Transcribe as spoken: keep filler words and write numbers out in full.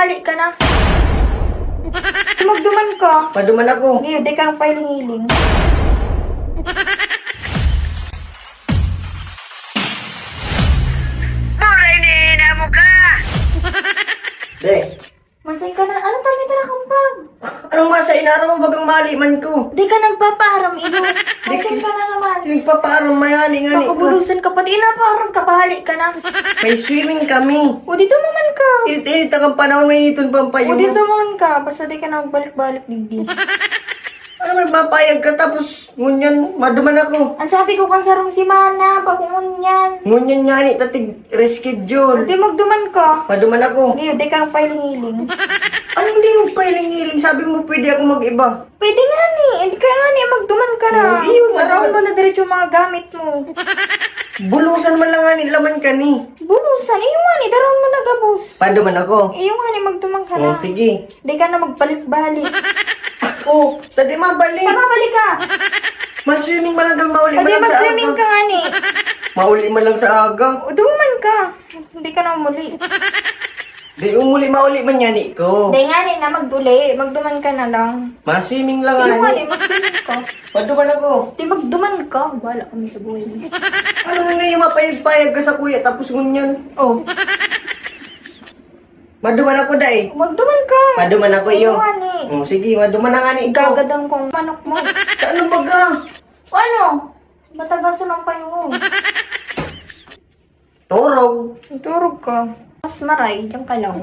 Dali ka na. Magduman ka. Paduman ako. Iyo, di ka nagpahiling-hiling. Mura ini ina mo ka! Be. Masay ka na. Anong kami tara kang bag? Anong masay na? Aram mo bagang mali man ko. Di ka nagpapaaram, iyo. Masay ka na naman. Di nagpapaaram, mayali nga ni ko. Kakabulusan ka, pati inapaaram ka, bahali ka na. May swimming kami. O, di dumaman ka. Init-init ang panahon, may initon pa ang payong. O, di dumaman ka. Basta di ka na magbalik-balik, digdi. Ano, magpapayag ka, tapos ngunyan, maduman ako. Ang sabi ko kang sarong semana, bago ngunyan. Ngunyan nga ni, tatig reschedule. Di magduman ka. Maduman ako. Di, di ka magpahiling-hiling. Anong di magpahiling-hiling? Sabi mo, pwede ako mag-iba. Pwede nga ni. Eh, kaya nga ni, magduman ka na. Oh, iyo, daraon magduman. Mo na diretso yung mga gamit mo. Bulusan man lang nga ni, laman ka ni. Bulusan? Iyo nga ni, daraon mo na gabos. Paduman ako. Iyo nga ni, magduman ka na. Oh, sige. Di ka na magbalik-balik. Oh, tadi mabalik. Sa mabalik ka? Mag-swimming man lang, mauli man lang sa aga. Tadi mag-swimming ka nga ni. Mauli man lang sa aga. O, duman ka. Hindi ka na umuli. Di umuli, mauli man nga ni ko. Di nga ni na magduli. Magduman ka na lang. Mag-swimming lang nga ni. Di nga ni, mag-swimming ka. Paduman ako. Di magduman ka. Wala kami sa buhay mo. Ano nga yung mapayag-payag ka sa kuya tapos ngunyan? Oh. Maduman ako, day. Magduman ka. Maduman ako, iyo. Ano nga ni? Oh, sige, maduman na nga ni ko. Gagadan kong manok mo. Ano baga? Ano? Matagasan ang payo mo. Turog. Turog ka. Mas maray, diyan ka lang.